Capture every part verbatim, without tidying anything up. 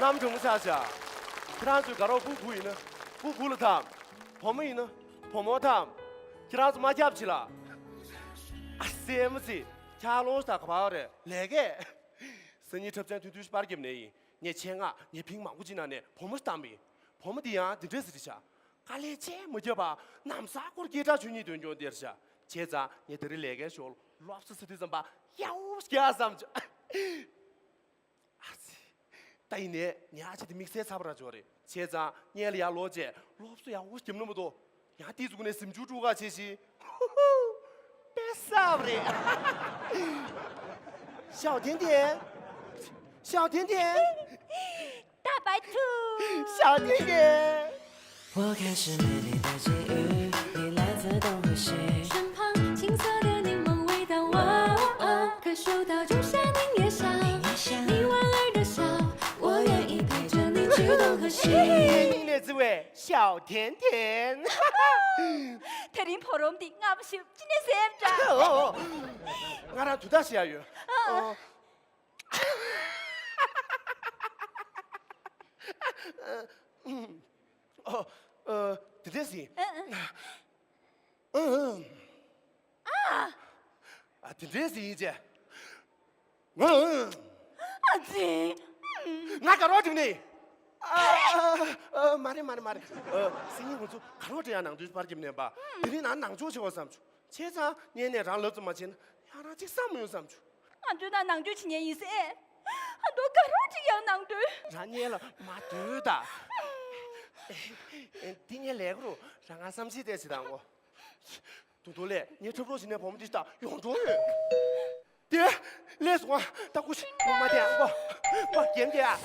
གནམ་གྲང་མོ་ཆགས་ཤག་ཁྱེད་རང་ཚོའི་དགའ་རོགས་སྤུ་གུ་ཡིན་ན་སྤུ་གུ་ལ་ཐམ། བུ་མོ་ཡིན་ན་བུ་མོ་ཐམ། ཁྱེད་རང་ཚོ་མ་ཁྱབ་ཆེ་ལ། ཨ་སེ་མ་སི། ཁྱག་ལོང་ཞིག་དང་ག་པར་རེད་ལས་ཀས། སང་ཉིན་འཁྲབ་ཚན་ཐུང་ཐུང་ཞིག་པར་བརྒྱབ་ནས་ཡིན། ངས་ཆེད་མངགས་ངའི་ཕིང་མང་པོ་ཅིག་ནང་ནས་བུ་མོ་ཞིག་བཏང་པ་ཡིན། བུ་མོ་འདི་ཡང་འདི་འདྲས་ཟེར་ཤག་དཀའ་ལས་ཆེ་མ་བརྒྱབ་པ་ནམ་སང་ཁོར་སྐད་གྲགས་ཆོས་ཉིད་འདོན་སྐྱོང་སྟེར་ཤག་བྱས་ཙང་ངས་དེ་རིང་ལས་ཀའི་ཞོར་སློབ་གསོ་ཟེར་དུས་ཙམ་པ་ཡག་པོ་ཞིག་རྒྱག་བསམ་བྱུང་། ཨ་ཙི། ད་ཡིན་ནའི་ངའི་ཨ་ཅེ་དེ་དམིགས་བསལ་ཚ་པོ་ར་ཅིག་རེད། བྱས་ཙང་སྔོན་ལ་ཡར་ལོག་རྗེས་སློབ་གསོ་ཡག་པོ་བརྒྱབ་ན་མ་གཏོགས་ཡང་དེའི་གཟུགས་ནས་གཟིམ་ཆུང་དཀྲུག་ག་བྱེད་ཤིང་། ཧུ་ཧུ། དཔེ་གསར་པ་རེད། ཞའོ་ཐན་ཐན། ཞའོ་ཐན་ཐན། 大白兔。小甜甜。我开始美丽的际遇，你来自东和西。身旁青涩的檸檬味道，哦哦，可嗅到仲夏柠叶香。你莞尔的笑，我愿意陪着你去东和西。 སྙིང་ནས་བརྩེ་བའི་ཞའོ་ཐན་ཐན། དེ་རིང་ཕོ་རོམ་འདི་སྔ་མོ་ཞིག་ཅི་ནས་ཟེར་འདྲ། ཨོ་ཨོ། ང་རང་དུས་ཐག་བཞེས་ཡ་ཡོད། ཨོ། ཨོ། ཨོ། ཨ། དེ་འདྲས་ཟིན། ཨ། ཨ། ཨ། ཨ། དེ་འདྲས་ཟིན་ཡིན་ཅེ། ཨ། ཨ་ཙི། ང་དགའ་རོགས་སྒྲིག་ནས། ཨ། ཨ། མ་རེད་མ་རེད་མ་རེད། ཨ། སང་ཉིན་ང་ཚོ་དགའ་རོགས་སྒྲིག་ཡ་ནང་དུ་པར་རྒྱབ་ནས་པ། དེ་རིང་ནང་ནང་ཆོག་བྱེད་དགོས་བསམ་བྱུང་། བྱས་ཙང་སྔོན་ནས་རང་ལབ་ཙམ་མ་བྱས་ན་ཡང་རང་གཅིག་བསམ་མི་ཡོང་བསམ་བྱུང་། ང་ཚོའི་ནང་ནང་ཆོས་བྱེད་མཁན་ཡིན་ཟེར། ཨ་མདོ་དགའ་རོགས་ཅིག་ཡང་ནང་དོན། རང་ཉལ་ལ་མ་སྡོད་ད། འདི་ངའི་ལས་ཀ་རུ་རང་ང་བསམ་ཤེས་བསྡད་ཟེར་དང་གོ། དུང་དུང་ལས་ངའི་འཁྲབ་རོགས་བྱེད་མཁན་བུ་མོ་འདི་ལྟ་ཡོང་འགྲོ་ཡོད། དེ་ལས་སོང་ཨ་ད་ཀུ་ཤི་ངོ་མ་དེ་ཨ་གོ་གོ་རྒྱན་དེ་ཨ། ཨ་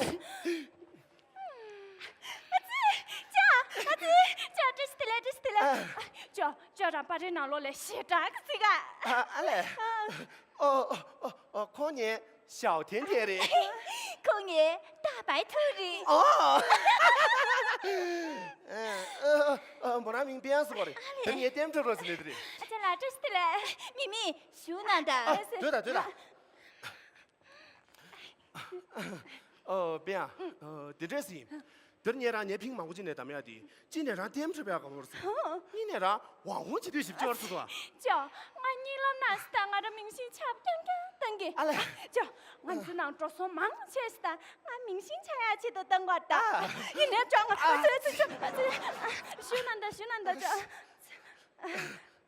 ཙི། ཅོ། ཨ་ཙི། ཅོ། བཀྲ་ཤིས་བདེ་ལེགས། བཀྲ་ཤིས་བདེ་ལེགས། ཨ། ཅོ། ཅོ་རང་པར་རིས་ནང་ལོགས་ལ་ཞེ་དྲག་གི་ཚིག་ག་ཨ། ཨ་ལས། ཨོ་ཨོ་ཨོ་ཨོ། ཁོང་ངའི་ཞའོ་ཐན་ཐན་རེད། ཁོང་ངའི་大白兔རེད། ཨོ། ཨ། ཨ། ཨ། མོ་རང་མིང་པེ་ཡང་ཟེར་བ་རེད། དེ་ངའི་ལྟད་མོ་འཁྲབ་རོགས་ཟེར་ནས་དེ་རེད། ཨ་ཅག་ལགས་བཀྲ་ཤིས་བདེ་ལེགས། མི་མི་བཞུགས་གནང་དང་། ཨ། སྡོད་དང་སྡོད་དང་། ཨོ་པེ་ཡང་། ཨོ་དེ་འདྲས་ཡིན། དེར་ངས་རང་ཉལ་ཕིང་མང་པོ་ཅིག་ནས་བདམས་ཡག་དེ་གཅིག་ནས་རང་ལྟད་མོ་འཁྲབ་ཡག་དགའ་པོ་རེད་སོང་། གཉིས་ནས་རང་དབང་ཧུང་བྱེད་དུས་ཞིབ་ཆེ་བར་སོང་དོ། ཅོ། ང་གཉིད་ལམ་ན་སི་ད་ང་རང་མིང་སྲིང་ཆགས་རྐྱང་རྐྱང་བཏང་གི། ཨ་ལས། ཅོ། ང་ཚོ་ནང་འགྲོ་སོང་མང་ཆེ་སི་ད་ང་མིང་སྲིང་ཆགས་ཡག་ཆེད་དུ་བཏང་བ་ད། ཨ། ཡིན་ནའི་ཅོ་ང་ཨ་ཚོ་ཨ་ཚོ་ཅོ་ཨ་ཚོ་ཞུ་ན་ད་ཞུ་ན་ད་ཅོ།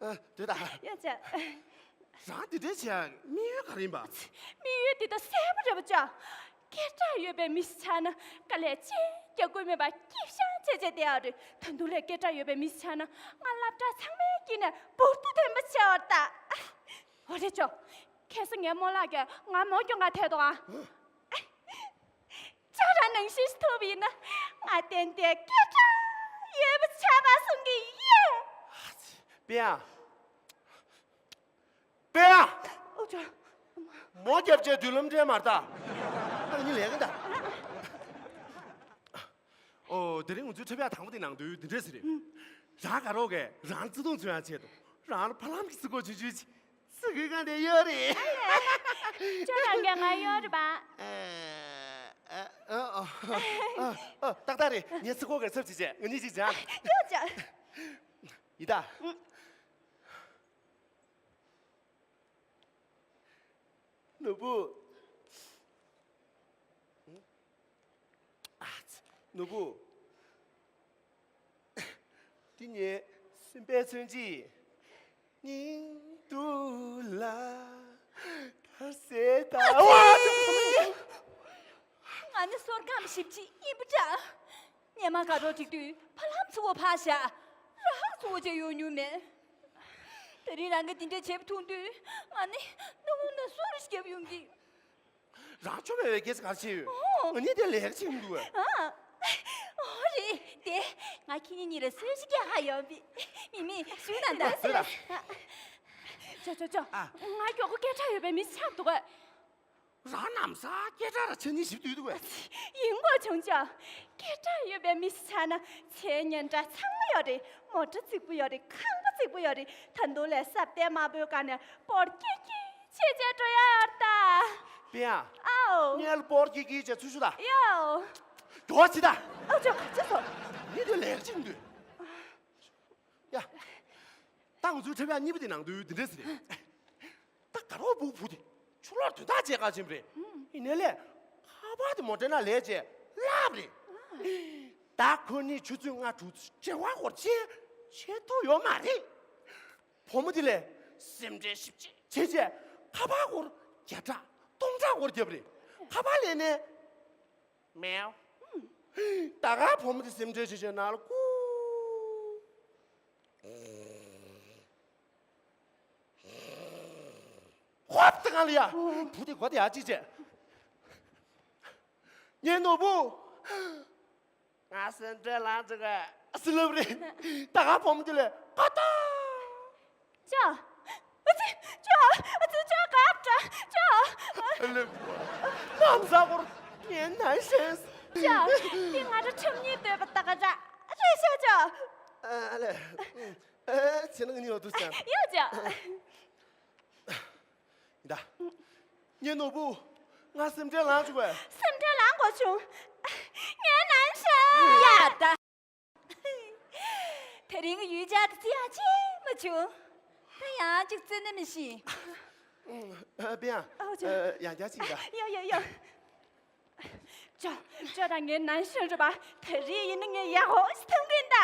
ཨ། དེ་ད། ཡ་ཅོ། རང་དེ་འདྲའི་བྱས་དམིགས་ཡུལ་ག་རེ་ཡིན་པ། དམིགས་ཡུལ་འདི་ད་གསལ་པོ་རེད་པ་ཅོ། སྐད་གྲགས་ཡོད་པའི་མི་ཞིག་ཆགས་ན་དཀའ་ལས་ཅི་རྒྱག་དགོས་མེད་པ་སྐྱིད་ཤང་བྱས་བྱས་བསྡད་ཡོད་རེད། ད་དུང་ལས་སྐད་གྲགས་ཡོད་པའི་མི་ཞིག་ཆགས་ན་ང་སློབ་གྲྭ་ཚང་མའི་དཀྱིལ་ནས་འབུར་དུ་ཐོན་པ་ཆགས་པ་རེད་ད། འོ་རེད་ཅོ། ཁ་སང་ངའི་རྨོ་ལགས་ཀྱིས་ང་མོ་སྐྱོང་ག་ཐད་དོ་ཨ། ཅོ་རང་ནང་བཞིན་ཞིག་ཐུབ་པ་ཡིན་ན་ང་ཏན་ཏན་སྐད་གྲགས་ཡོད་པ་ཆགས་པ་གསུང་གི་ཡིན། པེ་ཡང་། པེ་ཡང་། ཨོ་ཅོ། མོ་རྒྱབ་བྱས་མདུན་ལམ་འདྲེན་མར་ལྟ། ཨ་ནི་ལས་ཀ་འདའ། ཨོ་དེ་རིང་ང་ཚོའི་འཁྲབ་ཡག་དང་པོ་དེ་ནང་དུ་འདི་འདྲས་ཟེར་རེད། རང་དགའ་རོགས་ཀྱིས་རང་བརྩེ་དུང་མཚོན་ཡག་ཆེད་དུ་རང་ལ་ཕ་ལམ་གྱི་རྩི་གོ་ཆུང་ཆུང་ཅིག་རྩི་གི་གང་དེ་ཡོད་རེད། ཅོ་རང་གིས་ང་ཡོད་རེད་པ། ཨ་ཨ་ཨ་ཨ་ཨ། ཏག་ཏག་རེད། ངས་རྩི་གོ་ག་ཚབ་ཅིག་བྱས་ང་གཉིས་ཅིག་སྦྱང་། ཡོད་ཅོ། ཡི་ད། ནོར་བུ། ཨ་ཙི། ནོར་བུ། འདི་ངའི་སེམས་པའི་མཚོན་བྱེད་ཡིན། སྙིང་སྡུག་ལ་ཁ་ཟས་དང་། ཨ་ཙི། ང་ནི་བསོད་སྐམ་ཞེ་པོ་ཅིག་ཡིན་པ་འདྲ། སྔོན་མ་དགའ་རོགས་སྒྲིག་དུས་ཕ་ལམ་ཚུར་བ་ཕར་བཞག་ར་ཧག་ཚུར་བ་བྱས་ཡོང་མྱོང་མེད། དེ་རིང་རང་གིས་འདི་འདྲ་བྱས་པ་མཐོང་དུས་ང་ནི་སྣུམ་འཁོར་ནང་སུ་རེ་ཞིག་བརྒྱབ་ཡོང་གི། རང་ཆོ་མེད་པའི་སྐད་ཆ་ག་རེ་བྱས་ཡོད། ཨོ། ང་གཉིས་དེ་ལས་ཀ་བྱེད་ཀྱི་འདུག་གས། ཨ། ཨོ་རེད་དེ། ང་ཁྱེད་གཉིས་གཉིས་ལ་གསོལ་ཇ་རྒྱག་ཧ་ཡོང་བི། མི་མི་བཞུགས་གནང་དང་། ལགས་སོ་ལགས་སོ། ཅོ་ཅོ་ཅོ། ཨ། ང་མགྱོགས་པོ་སྐད་གྲགས་ཡོད་པའི་མི་ཞིག་ཆགས་འདུག་གས། རང་ནམ་སང་སྐད་གྲགས་ར་ཆ་ནི་ཞིབ་ཏུ་འདུག་གས། ཡིན་དགོས་བྱུང་ཅོ། སྐད་གྲགས་ཡོད་པའི་མི་ཞིག་ཆགས་ན་ཆས་ཉན་འདྲ་ཚང་མ་ཡོད་རེད། མོ་ཊ་རྫིག་པོ་ཡོད་རེད། ཁང་པ་རྫིག་པོ་ཡོད་རེད། ད་དུང་ལས་སྲབ་གཏེར་དམར་པོའི་སྒང་ནས་སྤོར་ཀི་ཀི་བྱས་བྱས་འགྲོ་ཡ་ཡོད་རེད་ད། པེ་ཡ། ཨའོ། ངས་ལ་སྤོར་ཀི་ཀི་བྱས་ཚུར་ཤོག་ད། ཡའོ། འགྲོ་བ་ཅི་ད། ཨ་ཅོ་ག་ཅི་སོ། ངས་དེ་ལས་ཀ་བྱེད་འདོད། ཡ། ད་ང་ཚོའི་འཁྲབ་ཡག་གཉིས་པ་དེ་ནང་དུ་འདི་འདྲས་ཟེར་རེད། ད་དགའ་རོགས་སྤུ་གུ་བུ་དེ་ཆུ་ལོག་དོན་དག་བྱེད་ག་ཕྱིན་པ་རེད། ཡིན་ནའི་ལས་ཁ་པར་དེ་མོ་སྤྲད་ན་ལས་བྱེད་ལབ་རེད། ད་ཁོ་གཉིས་ཆུ་ཚོད་ལྔ་དྲུག་བྲེལ་བ་འཁོར་བྱེད་བྱེད་ཐུབ་ཡོད་མ་རེད། བུ་མོ་དེ་ལས་སེམས་ཁྲལ་ཞིབ་ཅིག་བྱས་བྱས་ཁ་པར་སྒོར་བརྒྱ་ཕྲག་སྟོང་ཕྲག་སྒོར་བརྒྱབ་རེད། ཁ་པར་ལེན་ནས། མེའོ། ད་ག་བུ་མོ་དེ་སེམས་ཁྲལ་བྱེད་བྱེད་ནང་ལ་ཁུ། ཧོབ་ཏེ་གང་ལ་ཡ། བུ་དེ་གོ་དེ་ཡ་གཅིག་བྱས། ངའི་ནོར་བུ། ང་སེམས་ཁྲལ་ལངས་བཅུག་གས་ཟེར་ལབ་རེད། ད་ག་བུ་མོ་དེ་ལས་ཀ་ཏ། ཅོ། ཨ་ཙི། ཅོ། ཨ་ཙི། ཅོ་ག་ཏ། ཅོ། ལེ། ནམ་ཟ་གོར་ངའི་ནང་ཤེས། ཅོ། འདི་ང་རང་ཁྲིམས་ཉིན་སྡོད་པ་ད་ག་ར་རེད་ཤག་ཅོ། ཨ་ལེ། ཨ་ཚེ་ནང་ཉོ་དུ་ཅང་། ཡོད་ཅོ། ཡིན་ད། ངའི་ནོར་བུ། ང་སེམས་ཁྲལ་ལངས་བྱུང་བས། སེམས་ཁྲལ་ལངས་དགོས་བྱུང་། ངའི་ནང་ཤ། ཡ་ད། དེ་རིང་ཡུལ་ཆགས་དེ་ཅི་ཡང་བྱེད་མ་བྱུང་། ད་ཡང་ཅིག་བཙན་ནས་མི་ཤེས། ཨ་པེ་ཡང་། ཨོ་ཅོ། ཡང་བསྐྱར་ཅིག་ད། ཡོ་ཡོ་ཡོ། ཅོ། ཅོ་དང་ངའི་ནང་ཤ་རེད་པ། དེ་རིང་ཡིན་ན་ངས་ཡག་པོ་ཞིག་ཐུབ་ཀྱིན་ད།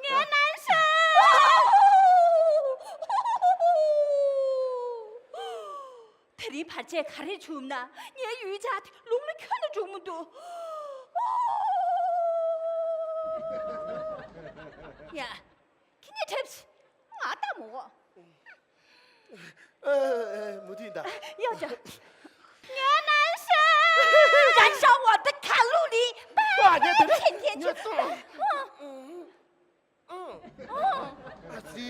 ངའི་ནང་ཤ། དེ་རིང་བར་ཆད་ག་རེ་བྱུང་ན་ངའི་ཡུལ་ཆགས་དེ་ལུང་ལ་ཁྱོན་ནས་འགྲོ་མི་འདུག་ཡ། ཁྱེད་གཉིས་འཁྲབ་ཤིག་ང་ལྟ་མོ། ཨ། ཨ། མུ་མཐུད་ད། ཡོད་ཅོ། ངའི་ནང་ཤ། རང་ཤ་བ་ད་ཁ་ལུ་ནི། ཨ། ངས་དེ་ཁྱེད་ཁྱེད་ཁྱེད། ཨ་ཙི།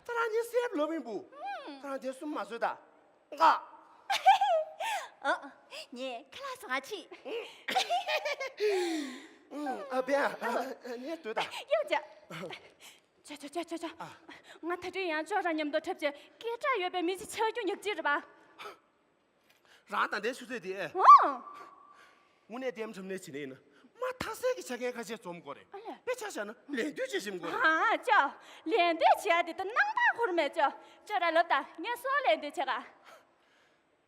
ད་རང་གཉིས་སེབ་ལོ་མིན་བུ། ད་རང་དེ་གསུམ་མ་བཟོས་ད། ང་། ཨ། ངས་ཁ་ལག་བཟོ་ག་ཕྱིན། ཨ་པེ་ཡང་། ངས་སྡོད་ད། ཡོད་ཅོ། ཅོ་ཅོ་ཅོ་ཅོ་ཅོ། ཨ། ང་ད་དུང་ཡང་ཅོ་རང་མཉམ་དུ་འཁྲབ་བྱས་སྐད་གྲགས་ཡོད་པའི་མི་ཅིག་ཆགས་རྒྱུ་ཉག་གཅིག་རེད་པ། རང་ད་ལྟའི་ཆུ་ཚོད་དེ། ཨོ། དངོས་གནས་ལྟད་མོ་འཁྲབ་ནས་བྱེད་ནས་ཡིན་ན་མ་ཐག་སེ་གི་ཆ་རྐྱེན་ཁ་ཤས་འཛོམས་དགོས་རེད། ཨ་ལས། དཔེ་ཆ་བཞག་ན་ལད་ཟློས་བྱེད་ཤེས་དགོས་རེད། ཨ་ཅོ། ལད་ཟློས་བྱེད་ཡ་དེ་ད་སྣང་དག་ཁུར་མེད་ཅོ། ཅོ་རང་ལབ་ད་ངས་སུ་ལ་ལད་ཟློས་བྱེད་ག་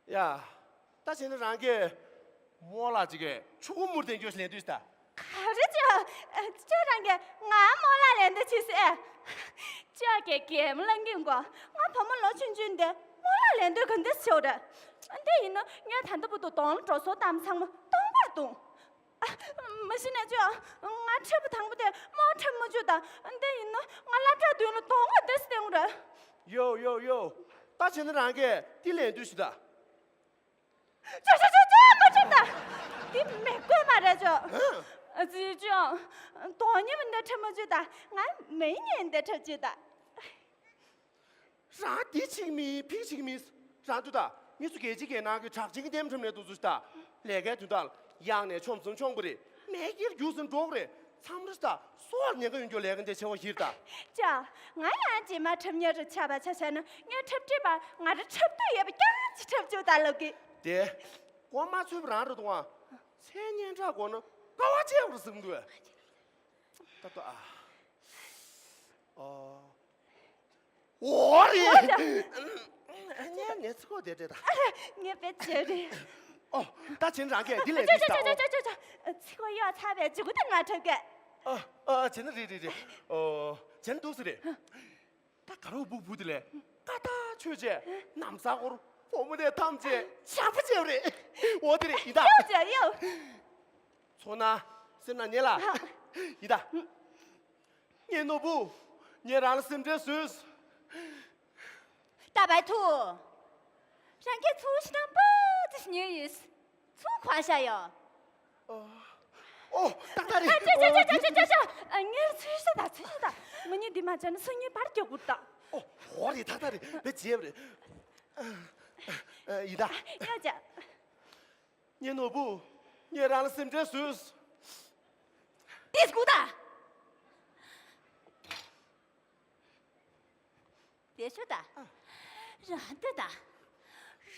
ཡ། ད་བྱས་ན་རང་གིས་རྨོ་ལགས་ཅིག་གིས་ཕྲུ་གུ་མུར་དེ་འགྱོ་ལེན་དུས་ད། ག་རེ་ཅོ། ཅོ་རང་གིས་ང་རྨོ་ལགས་ལེན་དུ་ཕྱིན་ཟེར། ཅོ་གིས་གད་མོ་ལངས་ཀྱིན་གོ། ང་བུ་མོ་ལོ་ཆུང་ཆུང་འདི་རྨོ་ལགས་ལེན་དུས་ག་འདྲ་ཞིག་རེད། འདི་ཡིན་ན་ངས་ད་ལྟ་བར་དུ་གདོང་ལ་འགྲོ་སོང་བཏང་ཚང་མ་སྟོང་པར་བཏང་། མ་གཞི་ནས་ཅོ། ང་འཁྲབ་པ་དང་པོ་དེ་རྨོ་འཁྲབ་མ་བཅུག་དང་། འདི་ཡིན་ན་ང་སློབ་གྲྭ་མདུན་ལ་གདོང་པ་འདི་སྟེང་རེད། ཡོ་ཡོ་ཡོ། ད་བྱས་ན་རང་གིས་འདི་ལེན་དུས་ཞུ་ད། ཅོ་ཅོ་ཅོ་ཅོ་མ་འཁྲབ་ད། འདི་མི་དགོས་མ་རེད་ཅོ། ཨ་ཙི་ཅོ། གདོང་ཉེས་པ་འདི་འཁྲབ་མ་བཅུག་དང་། ང་མི་ཉེས་འདི་འཁྲབ་བཅུག་དང་། རང་འདི་ཆིག་མིན་ཕིག་ཆིག་མིན། རང་ཐུག་ད། མི་ཚོ་རྒྱལ་ཕྱི་རྒྱལ་ནང་གི་གྲགས་ཅན་གྱི་ལྟད་མོ་འཁྲབ་ནས་འདུག་ཚུལ་ད། ལས་ཀའི་དོན་དག་ལ་གཡང་ནས་ཆོམ་གསུམ་མཆོང་པ་རེད། མེ་ཁྱེར་རྒྱུགས་ཟིན་འགྲོ་གི་རེད། མཚམས་རེ་ད་སྲོག་ཉེན་ཁ་ཡོང་རྒྱུ་ལས་ཀ་འདི་ཆེ་བ་ཞིག་རེད་ད། ཅོ། ང་ཡང་རྗེས་མ་འཁྲབ་མཁན་རུ་ཆགས་པ་ཆ་བཞག་ན་ངས་འཁྲབ་ཁྲིད་པ་ང་རང་འཁྲབ་འདོད་ཡོད་པ་རྐྱང་ཅིག་འཁྲབ་བཅུག་ད་ལབ་གི། དེ། གོ་མ་ཚོད་པ་རང་རེད་འདུག་ཨ། མཚན་སྙན་གྲགས་དགོས་ན་དཀའ་བ་སྤྱད་པར་གཟིགས་འདུག་ད་ལྟ་ཨ། ཨོ། འོ་རེད། ངས་ངས་ཚིག་གོ་དེ་སྤྲད་ད། ངས་དཔེ་བྱས་རེད། ཨོ། ད་བྱས་ན་རང་གིས་འདི་ལས་འདི་ཞིག་ད། ཨོ། ཚིག་གོ་གཡོག་ཚར་བའི་མཇུག་ཏུ་ང་འཁྲབ་གས། ཨ། ཨ། བྱས་ན་རེད་རེད་རེད། ཨོ། བྱས་ན་འདུག་སེ་རེད། ད་དགའ་རོགས་སྤུ་གུ་དེ་ལས་ཀ་ཏ་ཆོས་བྱས་ནམ་ཟ་ཧོར་བུ་མོ་དེ་ཐམས་ཅད་ཇག་པ་བྱས་པ་རེད། འོ་དེ་རེད་ཡིན་ད། གཡོག་བྱས་གཡོག་ཚོ་ན་སེམས་ན་ཉེ་ལ་ཡིན་ད། ངའི་ནོར་བུ། ངས་རང་ལ་སེམས་ཁྲལ་བཟོས། ད་བའི་ཐུ། རང་གིས་ཚུར་ཤི་ན་པ་ཙི་ཉོས་ཡོད། ཚུར་གང་ཤ་ཡོད། ཨོ། ཏག་ཏག་རེད། ཨ་ཅོ་ཅོ་ཅོ་ཅོ་ཅོ་ཅོ། ཨ། ངས་ཚུར་ཤི་ད་ཚུར་ཤི་ད། ང་གཉིས་འདི་མ་བྱས་ན་སང་ཉིན་བར་རྒྱག་དགོས་ད། ཨོ། ཧོ་རེད། ཏག་ཏག་རེད། བེ་བྱས་པ་རེད། ཨ། ཡིན་ད། ཡ་ཅོ། ངའི་ནོར་བུ། ངས་རང་ལ་སེམས་ཁྲལ་བཟོས། ཏིས་གུ་ད། དེ་ཤོད་ད། རང་ལྟོས་ད།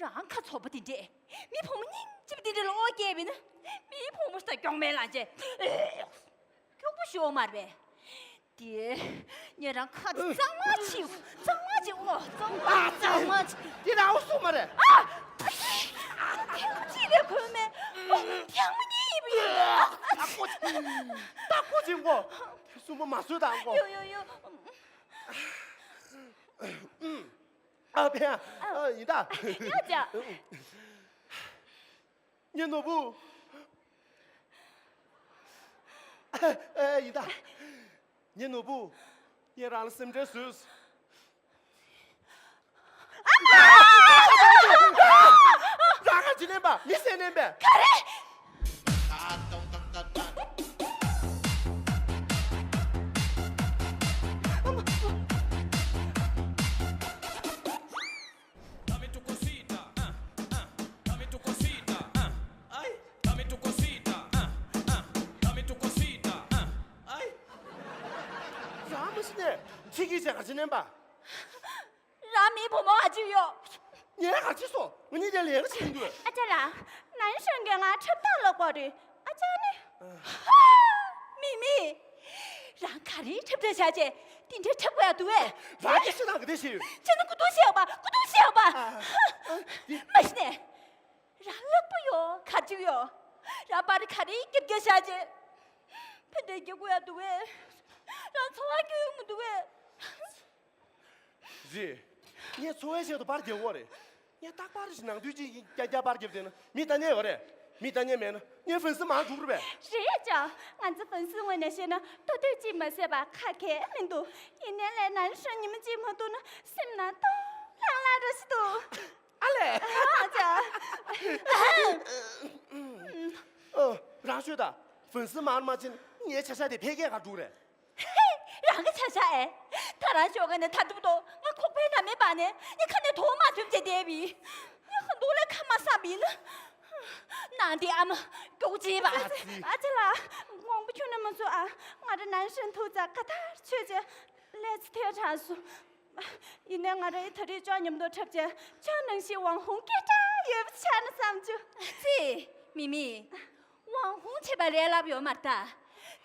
རང་ཁ་ཚོགས་པ་དེ་འདྲས། མི་བུ་མོ་སྙིང་རྗེ་པོ་དེ་འདྲ་ལ་ཨོ་སྐྱེས་པས་ན། མི་བུ་མོ་ད་གྱོང་མེད་ལ་བྱས། སྐྱུག་པོ་ཞོག་མར་བས། དེ། ངས་རང་ཁ་དེ་གཙང་མ་བྱིའོ། གཙང་མ་བྱིའོ། གཙང་མ་གཙང་མ་བྱིའོ། དེ་རང་ཨོ་སུ་མ་རེད། ཨ། ཐེངས་གཅིག་ལས་གོ་མེད། ཨོ། ཐེངས་མ་གཉིས་ཡིན་པ་ཡིན། ད་ཁོ། ད་ཁོ་ཅིག་གོ། དེ་སུ་མ་མ་བཟོད་དང་གོ། ཡོ་ཡོ་ཡོ། ཨ་ཕེ། ཨ་ཡིན་ད། ཡོ་ཅག་ངའི་ནོར་བུ། ཨེ་ཡིན་ད། ངའི་ནོར་བུ། ངས་རང་ལ་སེམས་ཁྲལ་བཟོས། རང་ག་ཅི་ལེན་པ་མི་སེ་ལེན་པས། ག་རེ། རང་མ་གཞི་ནས་ཁྱི་གིས་བྱས་ག་ཅི་ལེན་པ། རང་མི་བུ་མོ་ཨ་ཅིག་ཡོད། ངས་ག་ཅི་སོ། ང་གཉིས་ཀྱི་ལས་ཀ་བྱེད་འདུག་ཨ་ཅག་ལགས། ནན་ཧྲན་གྱིས་ང་འཁྲབ་སྟངས་ལོག་པ་རེད། ཨ་ཅག་ནི། མི་མི། རང་ག་རེ་འཁྲབ་འཁྲབ་བྱ་བྱེད། དེ་འདྲའི་འཁྲབ་དགོས་ཡ་འདུག་བས། རང་གི་ཤི་ནང་གི་དེ་ཤེས་ཡོད། ཁྱེད་ནི་ཀུ་ཏུ་ཤེས་ཡོད་པ། ཀུ་ཏུ་ཤེས་ཡོད་པ། མ་གཞི་ནས། རང་ལག་པ་ཡོད་ག་ཅིག་ཡོད། རང་པར་ག་རེ་སྐྱིད་སྐྱིད་བྱ་བྱེད། ཕན་བདེ་སྐྱིད་དགོས་ཡ་འདུག་བས། རང་འཚོ་བ་སྐྱིད་ཡོད་མི་འདུག་བས། རེད། ངས་འཚོ་བའི་ཆེད་དུ་པར་རྒྱག་གོ་རེད། ངས་རྟག་པར་ཞིག་ནང་དུས་ཅིག་རྒྱ་རྒྱ་པར་རྒྱབ་བསྡད་ན་མི་ལྟ་མཁན་ཡོད་རེད། མི་ལྟ་མཁན་མེད་ན་ངའི་ཧྥན་སི་མང་འགྲོ་གི་རེད་པས། རེད་ཅག་ང་ཚོ་ཧྥན་སི་ངོས་ནས་བཤད་ན་ལྟོ་དུས་གཅིག་མ་ཟད་པ་ཁ་གས་མི་འདུག་ཡིན་ནའི་ལས་ནན་ཧྲན་ཉི་མ་གཅིག་མ་འདུག་ན་སེམས་ནང་སྟོང་ལྷང་ལྷང་འདྲ་ཞིག་འདུག་ཨ་ལས། ཨ་ཅག་ཨ། རང་ཤོད་ད། ཧྥན་སི་མང་མ་ཕྱིན་ངའི་ཆ་ཤས་དེ་ཕལ་སྐད་ག་འགྲོ་གི་རེད། ཧེ། རང་གི་ཆ་ཤས་ཨེ། ད་རང་ཤོག་ག་ནས་ད་འདུག་དོ། ང་ཁོག་པའི་ནང་མེད་པ་ནས་ངས་ཁ་ནས་དོ་མ་ཐོན་བྱས་བསྡད་པའི། ངས་ཁ་འདུག་ལས་ཁ་མ་བསམ་པ་ཡིན་ན། ནང་དེ་ཨ་མ་སྐྱོག་བྱེད་པ། ཨ་ཙི། ཨ་ཅག་ལགས། དབང་པོ་ཁྱོན་ནས་མ་ཚུགས་ཨ། ང་རང་ནན་ཧྲན་ཐུག་ཙང་ག་ཐར་ཆོད་བྱས་ལས་ཚེ་ཐལ་དྲགས་སོང་། ཡིན་ནའི་ང་རང་ད་རེས་ཅག་མཉམ་དུ་འཁྲབ་བྱས་ཅག་ནང་བཞིན་ཝང་ཧུང་སྐད་གྲགས་ཡོད་པ་ཆགས་ན་བསམ་བྱུང་། ཨ་ཙི། མི་མི། ཝང་ཧུང་བྱས་པ་ལས་སླ་པོ་ཡོད་མ་རེད་ད།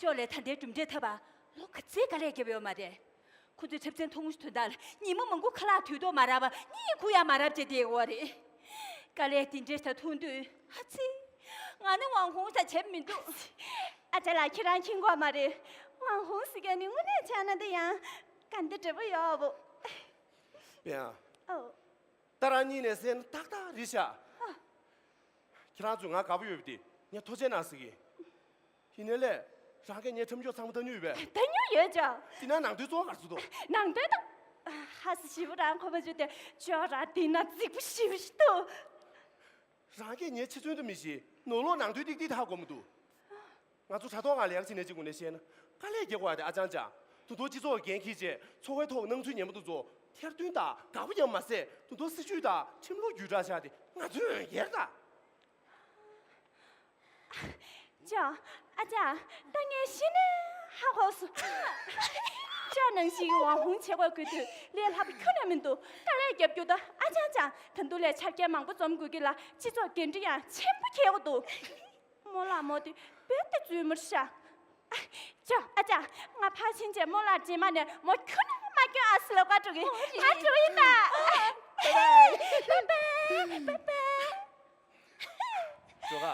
ཅོ་ལགས་ད་ལྟའི་གྲུབ་འབྲས་ཐོབ་པ་ལོ་ག་ཚོད་དཀའ་ལས་བརྒྱབ་ཡོད་མ་རེད། ཁོ་ཚོས་འཁྲབ་ཚན་ཐུང་ངུ་ཞིག་ཐོན་དུས་ལ་ཉི་མ་མང་པོ་ཁ་ལག་དུས་ཐོག་མ་རག་པ་གཉིད་ཁུག་ཡག་མ་རག་བྱས་བསྡད་ཡོད་རེད། དཀའ་ལས་དེ་འདྲ་ཞིག་མཐོང་དུས་ཨ་ཙི། ང་ནི་ཝང་ཧུང་ས་བྱེད་མི་འདུག་ཨ་ཅག་ལགས། ཁྱེད་རང་མཁྱེན་གྱི་ཡོད་མ་རེད། ཝང་ཧུང་ཟེར་མཁན་ནི་དངོས་གནས་བྱས་ན་འདི་ཡང་ག་འདྲ་འདྲ་པོ་ཡོད་པོ། པེ་ཨ། ཨོ། ད་རང་གཉིས་ནས་བཤད་ན་ཏག་ཏག་རེད་ཤག་ཁྱེད་རང་ཚོས་ང་དགའ་པོ་ཡོད་པ་དེ་ངས་ཐུགས་རྗེ་གནང་ཟེར་གི། ཡིན་ནའི་ལས། རང་གིས་ངའི་འཁྲབ་སྦྱོང་ཚང་མ་ལྟ་མྱོང་ཡོད་པས། ལྟ་མྱོང་ཡོད་ཅག་དེ་ན་ནང་དོན་གཙོ་བོ་ག་རེ་ཚུགས་འདུག་ནང་དོན་དང་། ཧ་སི་ཞིབ་པོ་རང་གོ་མ་བྱུང་སྟེ་ཅོ་ར་དེ་ན་རྫིག་པོ་ཞིབ་ཞིག་འདུག་རང་གིས་ངའི་ཆེ་ཚུལ་དུ་མི་ཤེས། ནོར་ལོག་ནང་དོན་ཏིག་ཏིག་ཧ་གོ་མི་འདུག་ང་ཚོ་དྲ་ཐོག་ང་ལས་ཀ་བྱེད་མཁན་གཅིག་པུ་ནས་བཤད་ན་དཀའ་ལས་རྒྱག་དགོས་པ་དེ་ཨ་ཅང་ཅང་། ད་དུང་སྤྱི་ཚོགས་འགན་འཁྱེར་བྱས་འཚོ་བའི་ཐོག་སྣང་ཚུལ་ཉན་པ་དེ་ཚོ་ཐེར་འདོན་དང་དགའ་པོ་ཡང་མ་ཟད་ད་དུང་སྲིད་ཇུས་དང་ཁྲིམས་ལུགས་བརྒྱུད་བསྒྲགས་བྱས་ཏེ་ང་ཚོས་ཡར་དང་། ཅོ། ཨ་ཅག་ད་ངས་གཞི་ནས་ཧ་གོ་སོང་། ཅོ་ནང་བཞིན་ཝང་ཧུང་བྱེད་དགོས་དུས་ལས་སླ་པོ་ཁྱོན་ནས་མི་འདུག་དཀའ་ལས་རྒྱབ་རྒྱུ་ད་ཨ་ཅང་ཅང་། ད་དུང་ལས་ཆ་རྐྱེན་མང་པོ་འཛོམས་དགོས་ཀྱི་ལ་སྤྱི་ཚོགས་འགན་འཁྲི་ཡང་ཆེན་པོ་འཁྱེར་དགོས་འདུག་རྨོ་ལགས་མོ་དེ་བོད་དུ་འཛུལ་མར་ཤག་ཅོ་ཨ་ཅག་ང་ཕར་ཕྱིན་བྱས་རྨོ་ལགས་རྗེས་མ་ནས་མོ་ཁྱོན་ནས་མ་སྐྱོན་ཨ་སི་ལབ་ག་འགྲོ་གི། ང་འགྲོ་ཡིན་ད། བཱའི་བཱའི། བཱའི་བཱའི། ཇོ་ཁ།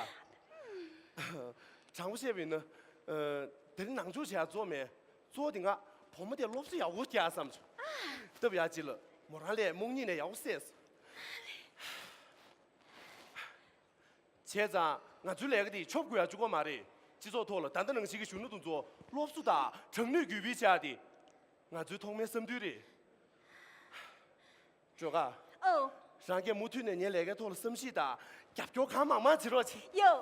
དྲང་པོ་བཤད་པ་ཡིན་ན། ཨ། དེ་རིང་ནང་ཆོས་བྱས་གཙོ་བོ་མེད། གཙོ་བོ་དེ་ང་བུ་མོ་དེ་སློབ་གསོ་ཡག་པོ་རྒྱག་བསམ་བྱུང་། སྟབས་ཡག་ཅིག་ལ་མོ་རང་ལས་རྨོངས་གཉིད་ནས་ཡག་པོ་སད་སོང་། བྱས་ཙང་ང་ཚོའི་ལས་ཀ་དེ་ཆོབ་དགོས་ཡ་བཅུག་གི་མ་རེད། སྤྱི་ཚོགས་ཐོག་ལ་ད་ལྟ་ནང་བཞིན་གྱི་གཞོན་ནུ་དེ་ཚོ་སློབ་གསོ་དང་དྲང་ནུས་གུས་པའི་ཆ་དེ་ང་ཚོའི་ཐོག་མའི་བསམ་འདུན་རེད། ཇོ་ཁ། ཨོ། རང་གིས་མུ་མཐུད་ནས་ངའི་ལས་ཀའི་ཐོག་ལ་བསམ་གཞིག་དང་རྒྱབ་སྐྱོར་གང་མང་མང་བྱེད་རོགས་བྱེད། ཡོ།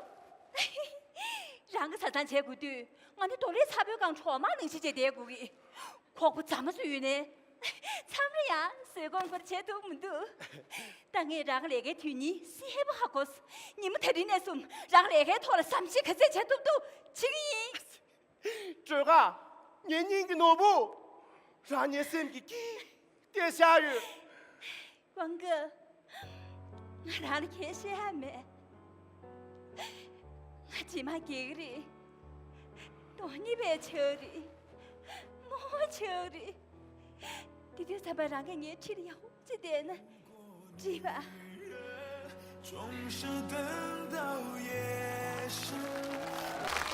རང་གིས་བཟའ་ཚང་བྱེད་དགོས་དུས་ང་ནི་རྡོ་ལེབ་ཚ་པོའི་སྒང་གྲོག་མ་ནང་བཞིན་བྱས་བསྡད་དགོས་ཀྱི། ཁོག་པ་རྫ་མ་བཟོས་ཡོད་ནའི། མཚམས་རེ་ཡང་བཟོད་སྒོམ་སྐོར་བྱེད་ཐུབ་མི་འདུག་ད་ངས་རང་ལས་ཀའི་དོན་སྙིང་སི་ཧེ་པོ་ཧ་གོ་སོང་། ཉི་མ་དེ་རིང་ནས་བཟུང་རང་ལས་ཀའི་ཐོག་ལ་བསམ་གཞིག་ག་ཚད་བྱེད་ཐུབ་ཐུབ་བྱེད་ཀྱི་ཡིན། སྒྲོལ་དཀར། ངའི་སྙིང་གི་ནོར་བུ། རང་ངའི་སེམས་ཀྱི་དཀྱིལ་དེར་བཞག་ཡོད། ཝང་ཀི། ང་རང་ལ་ཁྱེད་བཤད་ཡ་མེད། ང་རྗེས་མ་སྐྱེ་གི་རེད། སྟོང་ཉིད་པའི་ཆགས་རེད། རྨོངས་ཆགས་རེད། དེ་དུས་ཙམ་པ་རང་གིས་ངའི་འཁྲིས་ལ་ཡག་པོ་ཅིག་བསྡད་ན་འགྲིག་པ།